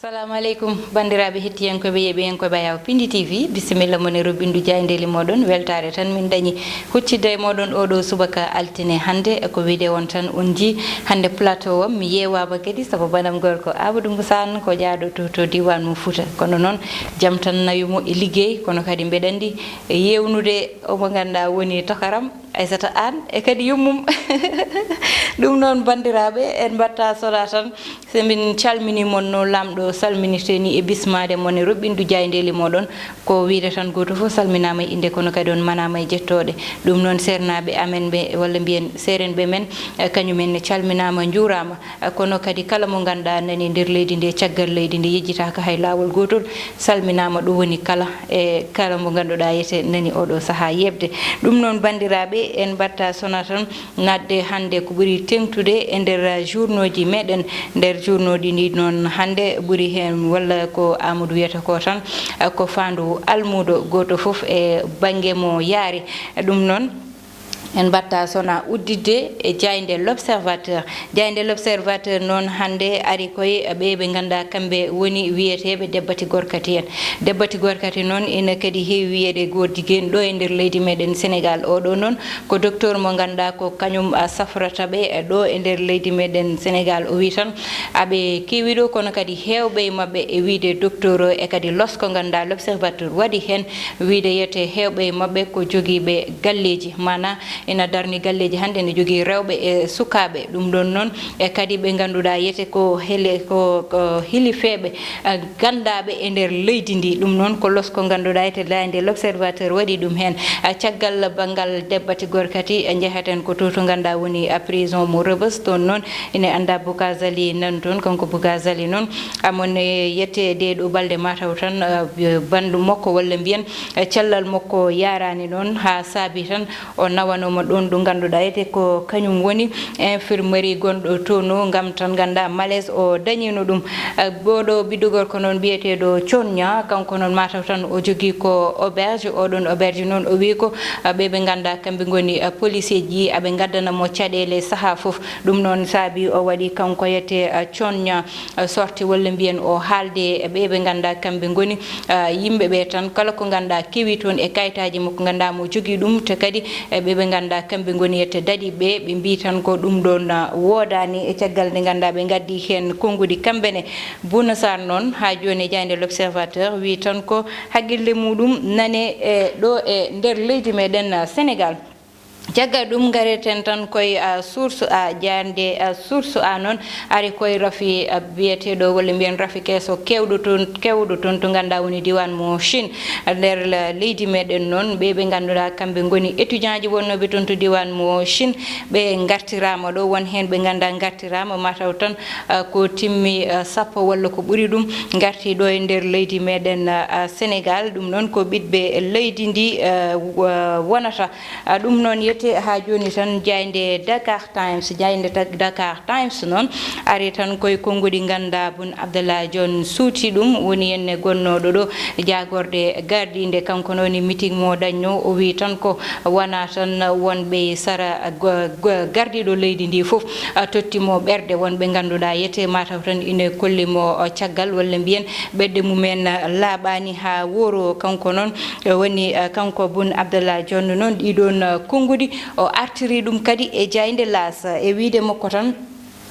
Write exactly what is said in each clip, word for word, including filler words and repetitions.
Assalamu aleykum, banndiraaɓe hettiyankooɓe, yeeɓiyankooɓe Ayaw Pindi T V, bisimilla mon e roɓɓindu jaayndeeli mooɗon. Weltaare tan min dañi huccitde e mooɗon oo ɗoo subaka altine hannde. E ko wiyde on tan, on njii hannde plateau o, mi yeewaama kadi, sabu banam gorko Amadou Moussa Anne ko jaaɗo to, to diiwaan mo Fuuta. Kono noon, jam tan nawi mo e liggey, kono kadi mbeɗa anndi e yeewnude omo ngannduɗaa woni tokaram, Aissata Anne, e kadi yummum. Ɗum noon, banndiraaɓe, en mbaɗta sona tan, so min calminii mon no Laamɗo salminirtee ni e bismaade mon e roɓɓindu jaayndeeli mooɗon. Ko wiyde tan, gooto fof salminaama e innde, kono kadi on manaama e jettooɗe. Ɗum noon, seernaaɓe amen ɓe, walla mbiyen seerenɓe men, eh, kañum en ne calminaama, njuuraama. Eh, kono kadi kala mo ngannduɗaa nani nder leydi ndi, caggal leydi ndi, yejjitaaka hay laawol gootol, salminaama, ɗum woni kala, e kala mo ngannduɗaa yete nani oɗo sahaa yeeɓde. Ɗum noon, banndiraaɓe, en mbaɗta sona tan, naatde hannde ko ɓuri teeŋtude e nder journaux ji meɗen. Nder journaux ɗi ni noon, hannde ɓuri heen, walla ko Amadou wiyata ko tan, ko faandu almuudo, gooto fof e bannge mo yaari. Ɗum noon, en mbaɗta sona udditde e jaaynde L'Observateur. Jaaynde L'Observateur noon, hannde ari koye ɓe ɓe ngannduɗaa kamɓe woni wiyeteeɓe debbati gorkati en. Debbati gorkati noon ina kadi heewi wiyeede goo jigéen ɗo e nder leydi meɗen Sénégal. Oɗo noon ko docteur mo ngannduɗaa ko kañum, a, safrata ɓe, e, ɗo e nder leydi meɗen Sénégal. O wi tan, aɓe keewi ɗo, kono kadi heewɓe e maɓɓe, e wiyde docteur o, e kadi losko ngannduɗaa L'Observateur waɗi heen, wiyde yete heewɓe e maɓɓe ko jogiiɓe galleeji, maanaa ina darni galleeji hannde, ene jogii rewɓe e sukaaɓe. Ɗum ɗoon noon, e kadi ɓe ngannduɗaa yete ko hele-, ko, ko hilifeeɓe, eh, ganndaaɓe e nder leydi ndi. Ɗum noon ko losko ngannduɗaa yete jaaynde L'Observateur waɗi ɗum heen. Eh, caggal banngal debbati gorkati, eh, njehaten ko to, to ngannduɗaa woni, eh, prison mo Rebeuss. Toon noon ine anndaa Bougazali nan toon. Kanko Bougazali noon, amon e yette ɗee ɗoo balɗe mataw tan, eh, banndum makko walla mbiyen, eh, cellal makko yaaraani noon, haa saabi tan o nawanooma ɗoon ɗo ngannduɗaa yete ko kañum woni infirmerie gonɗo toon o, ngam tan ngannduɗaa malaise o dañiino ɗum. Eh, oɗo ɓiɗɗo gorko noon biyeteeɗo Coñña, kanko noon mataw tan o jogii ko auberge, oɗon auberge noon o wii ko, eh, ɓe ɓe ngannduɗaa kamɓe ngoni, eh, policier ji, aɓe ngaddana mo caɗeele sahaa fof. Ɗum noon saabi o waɗi kanko yete, eh, Coñña, eh, sorti walla mbiyen o haalde e ɓe ɓe ngannduɗaa kamɓe ngoni, ah, yimɓe ɓe tan, kala ko ngannduɗaa kewi toon e kayitaaji makko, ngannduɗaa mo jogii ɗum, te kadi e ɓe ɓe ngannduɗaa kamɓe ngoni yette daɗiiɓe, ɓe mbii tan ko ɗum ɗoon, ah, woodaani. E caggal nde ngannduɗaa ɓe ngaddi heen konnguɗi kamɓe ne. Bouna Sarr noon, haa jooni e jaaynde L'Observateur, wii tan ko haqqille muɗum nane e ɗo e nder leydi meɗen, ah, Sénégal. Caggal ɗum, ngareten tan koye, ah, Source A, jaaynde, ah, Source A noon ari koye rafi, ah, biyeteeɗo, walla mbiyen rafi keso keewɗo toon, keewɗo toon to ngannduɗaa woni diiwaan mo Chine. Nder la-, leydi meɗen noon, ɓe ɓe ngannduɗaa kamɓe ngoni étudiant ji wonnooɓe toon to diiwaan mo Chine, ɓe ngartiraama ɗo, won heen ɓe ngannduɗaa ngartiraama, mataw tan, ah, ko timmi, ah, sappo walla ko ɓuri ɗum, ngarti ɗo e nder leydi meɗen, ah, Sénégal. Ɗum noon ko ɓiɓɓe leydi ndi, ah, wa-, wonata. Ah, ɗum noon yete haa jooni tan jaaynde Dakar Times, jaaynde Ta-, Dakar Times noon ari tan koye konnguɗi ngannduɗaa Boun Abdallah Dionne suuti ɗum, woni heen ne gonnooɗo ɗo jaagorɗe gardiiɗe. Kanko noon e meeting mo dañnoo, o wii tan ko wonaa tan wonɓe sara go-, go-, gardiiɗo leydi ndi fof, ah, totti mo ɓerɗe, wonɓe ngannduɗaa yete mataw tan ine kolli mo, ah, caggal walla mbiyen ɓerɗe mumen, ah, laaɓaani haa wooro. Kanko noon, eh, woni, eh, kanko Boun Abdallah Dionne noon, ɗii ɗoon, eh, konnguɗi, o artiri ɗum kadi e jaaynde L'As, e wiyde makko tan,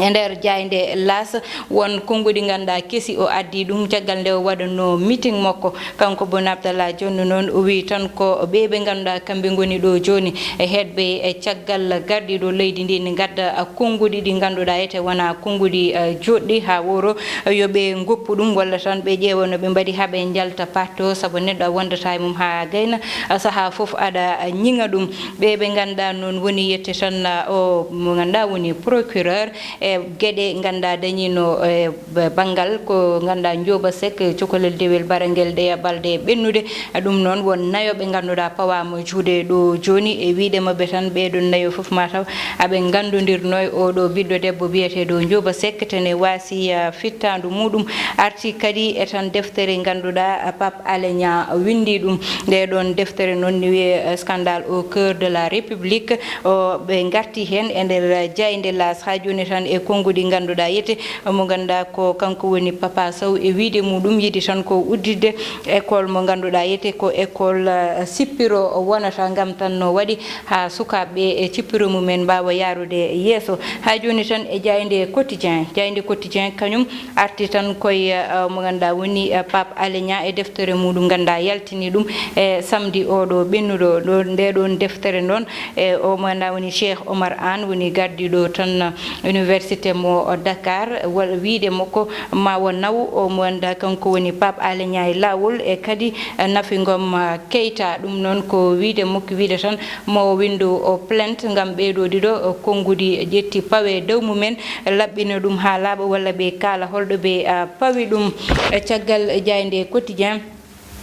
e nder jaaynde L'As, won konnguɗi ngannduɗaa kesi o addi ɗum caggal nde o waɗanno meeting makko. Kanko Boun Abdallah Dionne noon, o wii tan ko ɓe ɓe ngannduɗaa kamɓe ngoni ɗo jooni e heedɓe e caggal gardiiɗo leydi ndi, ne ngadda konnguɗi ɗi ngannduɗaa ete wona konnguɗi, eh, joɗɗi haa wooro, yo ɓe ngoppu ɗum, walla tan ɓe ƴeewa no ɓe mbaɗi haa ɓe njalta parti o, sabu neɗɗo a wondata e mum haa gayna, ah, sahaa fof aɗa, ah, ñiŋa ɗum. Ɓe ɓe ngannduɗaa noon woni yette tan, ah, o mo ngannduɗaa woni procureur e geɗe ngannduɗaa dañiino e ba-, banngal ko ngannduɗaa Njoba Seck, cukalel dewel barangel ɗeya balɗe ɓennude. Ɗum noon won nayo ɓe ngannduɗaa pawaama juuɗe ɗo jooni. E wiyde maɓɓe tan, ɓee ɗoon nayo fof mataw aɓe nganndondirnoo e oɗo ɓiɗɗo debbo biyeteeɗo Njoba Seck, tene waasi, ah, fittaandu muɗum. Arti kadi e tan deftere ngannduɗaa, ah, Pape Alé Niang winndi ɗum. Nde ɗoon deftere noon ne wiyee, eh, Scandale au cœur de la République. O, ɓe ngarti heen e nder jaaynde L'As. Haa jooni tan e konnguɗi ngannduɗaa yete mo ngannduɗaa ko kanko woni Papa Sow e wiyde muɗum yiɗi tan ko udditde école mo ngannduɗaa yete ko école, eh, sippiro wonata ngam tan no waɗi haa sukaaɓe ɓe e cippiro mumen mbaawa yaarude yeeso. Haa jooni tan e jaaynde Quotidien, jaaynde Quotidien kañum arti tan koye, eh, mo ngannduɗaa woni, eh, Pape Alé Niang e deftere muɗum ngannduɗaa yaltini ɗum e samedi oɗo ɓennuɗo. Ɗo, nde ɗon deftere noon e o mo ngannduɗaa woni Cheikh Omar Anne woni gardiiɗo tan université mo Dakar, wal-, wiyde makko ma o naw o mo ngannduɗaa kanko woni Pape Alé Niang e laawol e kadi Nafi Ngom Keita. Ɗum noon ko wiyde makko wiyde tan mo o winndu o plainte ngam ɓeeɗo ɗiɗo konnguɗi ƴetti pawe dow mumen, laɓɓina ɗum haa laaɓa walla ɓe kaala holɗo ɓe, ah, pawi ɗum. E caggal jaaynde Quotidien,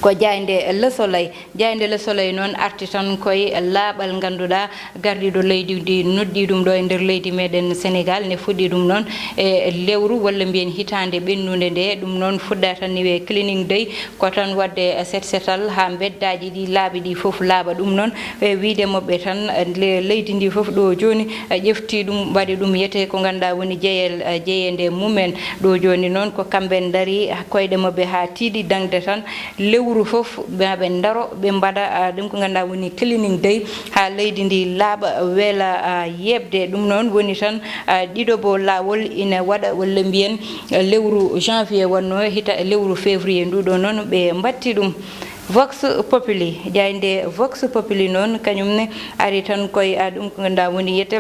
ko jaaynde Le Soleil. Jaaynde Le Soleil noon arti tan koye laaɓal ngannduɗaa gardiiɗo leydi ndi noddi ɗum ɗo e nder leydi meɗen Sénégal, ne fuɗɗi ɗum noon e lewru walla mbiyen hitaande ɓennunde nde. Ɗum noon fuɗɗa tan ni wiyee cleaning day, ko tan waɗde set setal haa mbeddaaji ɗi, laabi ɗi fof laaɓa. Ɗum noon e wiyde maɓɓe tan, le-, leydi ndi fof ɗo jooni, eh, ƴefti ɗum, mbaɗi ɗum yete ko ngannduɗaa woni jeyel, eh, jeyeende mumen. Ɗo jooni noon ko kamɓe ndari koyɗe maɓɓe haa tiiɗi dañde tan lewru fof, ma ɓe ndaro, ɓe mbaɗa, ah, ɗum ko ngannduɗaa woni cleaning day, haa leydi ndi laaɓa, weela, ah, yeeɓde. Ɗum noon woni tan, ah, ɗiɗo bo laawol ina waɗa, walla mbiyen, eh, lewru janvier wonno hita lewru février ndu ɗo noon ɓe mbatti ɗum. Vox Populi, jaaynde Vox Populi noon kañum ne ari tan koye, ah, ɗum ko ngannduɗaa woni yete,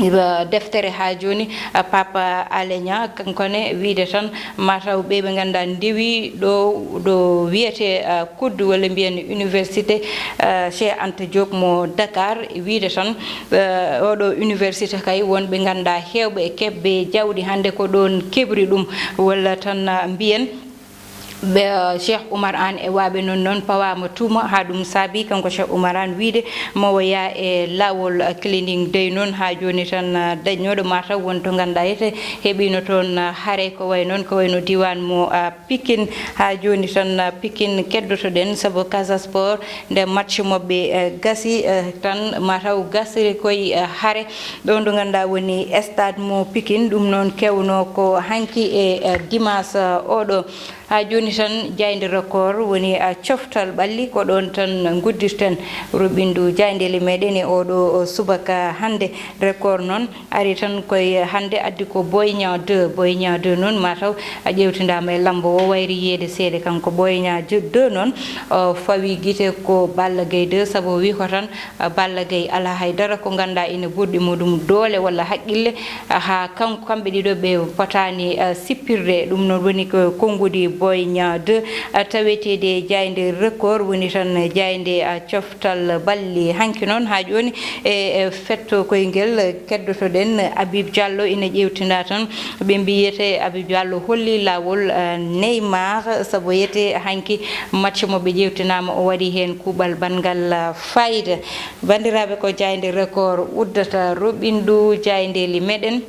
eh, deftere haa jooni, ah, Pape Alé Niang, kanko ne wiyde tan mataw ɓe ɓe ngannduɗaa ndewi ɗo, ɗo wiyetee, ah, kuddu walla mbiyen université, ah, Cheikh Anta Diop mo Dakar, wiyde tan, eh, oɗo université kay wonɓe ngannduɗaa heewɓe e keɓɓe jawɗi hannde ko ɗoon keɓri ɗum walla tan, ah, mbiyen ɓe, eh, Cheikh Oumar Anne e waaɓe noon, noon pawaama tuuma, haa ɗum saabi kanko Cheikh Oumar Anne wiyde mo o yaa e laawol, eh, cleaning day noon. Haa jooni tan, eh, dañnooɗo mataw won to ngannduɗaa yete heɓiino toon, eh, hare ko wayi noon, ko wayi no diiwaan mo, eh, Pikine. Haa jooni tan, eh, Pikine keddoto-ɗen sabu Casa Sport nde match maɓɓe, eh, gasi, eh, tan mataw gasri koye, eh, hare ɗo ndu ngannduɗaa woni stade mo Pikine. Ɗum noon kewnoo ko hanki e, eh, dimanche, eh, oɗo. Haa jooni tan, jaaynde Record woni, ah, coftal ɓalli, ko ɗoon tan nguddirten ruɓɓindu jaayndeele meɗen e oɗo, o, subaka hannde. Record noon ari tan koye hannde, addi ko Boy Niang deux. Boy Niang deux noon, mataw a ƴeewtindaama e lammbo o, wayri yiyeede seeɗa. Kanko Boy Niang deux noon, o fawi gite ko Balla Gaye deux, sabu o wii ko tan, ah, Balla Gaye alaa hay dara ko ngannduɗaa ina ɓurɗi mo ɗum doole walla haqqille, ah, haa kan-, kamɓe ɗiɗo ɓe potaani, ah, sippirde. Ɗum noon woni ko konnguɗi Boy Niang deux, ah, taweteeɗi e jaaynde Record, woni tan jaaynde, ah, coftal ɓalli. Hanki noon haa jooni e, e fetto koye ngel keddoto-ɗen Habib Diallo ina ƴeewtindaa tan. Ɓe mbiyete Habib Diallo holli laawol, ah, Neymar, sabu yete hanki match mo ɓe ƴeewtinaama o waɗi heen kuuɓal banngal, ah, fayida. Banndiraaɓe, ko jaaynde Record uddata ruɓɓindu jaayndeeli meɗen.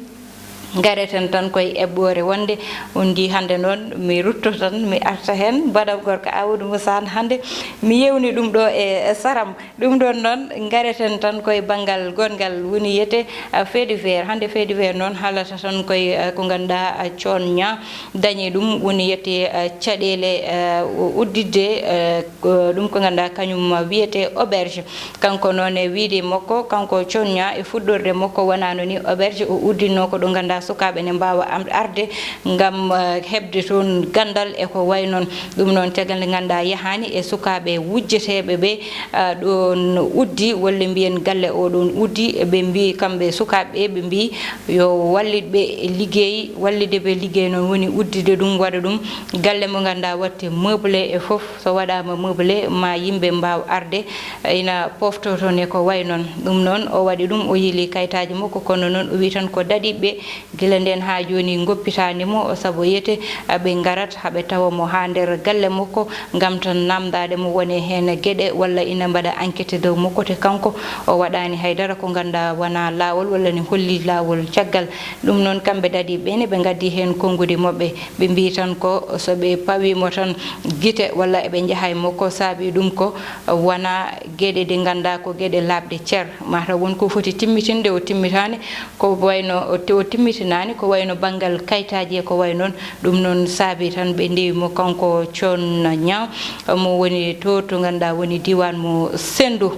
Ngareten tan koye eɓɓoore wonde on njii hannde noon mi rutto tan, mi arta heen. Mbaɗam gorko Amadou Moussa Anne hannde mi yewni ɗum ɗo e, e saram. Ɗum ɗoon noon, ngareten tan koye banngal gonngal woni yete, ah, fait divers. Hannde fait divers noon haalata tan koye, ah, ko ngannduɗaa, ah, Thione Niang dañi ɗum, woni yete, ah, caɗeele, ah, o udditde, ah, ko ɗum ko ngannduɗaa kañum wiyetee auberge. Kanko noon e wiyde makko, kanko Thione Niang e fuɗɗorde makko wonaano ni auberge, o udditnoo ko ɗo ngannduɗaa sukaaɓe ne mbaawa am-, arde ngam, ah, heɓde toon ganndal e ko wayi noon. Ɗum noon caggal nde ngannduɗaa yahaani e sukaaɓe wujjeteeɓe ɓe, ah, ɗoon uddi, walla mbiyen galle o ɗoon uddi, ɓe mbii kamɓe sukaaɓe ɓe, ɓe mbii yo wallit ɓe e liggey, wallitde ɓe liggey noon woni udditde ɗum, waɗa ɗum galle mo ngannduɗaa waɗte meublé e fof. So waɗaama meublé ma yimɓe mbaaw arde ina pofto toon e ko wayi noon. Ɗum noon o waɗi ɗum, o yiili kayitaaji makko, kono noon o wii tan ko daɗiiɓe gila ndeen haa jooni ngoppitaani mo, sabu yete ɓe ngarat haa ɓe tawa mo haa nder galle makko ngam tan naamndaade mo won e heen geɗe walla ina mbaɗa enquête dow makko, te kanko o waɗaani hay dara ko ngannduɗaa wonaa laawol walla ne holli laawol. Caggal ɗum noon kamɓe daɗiiɓe ne ɓe ngaddi heen konnguɗi maɓɓe, ɓe mbii tan ko so ɓe pawii mo tan gite walla eɓe njaha e makko, saabii ɗum ko wonaa geɗe ɗe ngannduɗaa ko geɗe laaɓɗe cer, mataw won ko foti timmitinde o timmitaani, ko wayno o ti-, o timmiti Naani ko wayno banngal kaytaaji e ko way noon, ɗum noon saabi tan ɓe ndewi mo kanko Coon Ñaa, mo woni to, to ngannduɗaa woni diiwaan mo Senndu.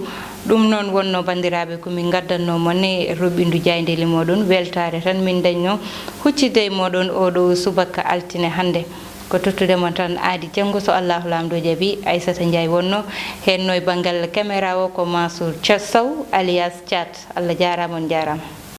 Ɗum noon wonno, banndiraaɓe, ko min ngaddanno mon e roɓindu jaayndeeli mooɗon, weltaare tan min dañno huccitde e mooɗon oo ɗoo subaka altine hannde. Ko tottude mon tan aadi janngo, so Allaahu Laamɗo jaɓi. Aysata Njaay wonno heen no e banngal caméra o, ko Mansour Thiat Sow alias Thiat. Allah jaaraama, on njaaraama.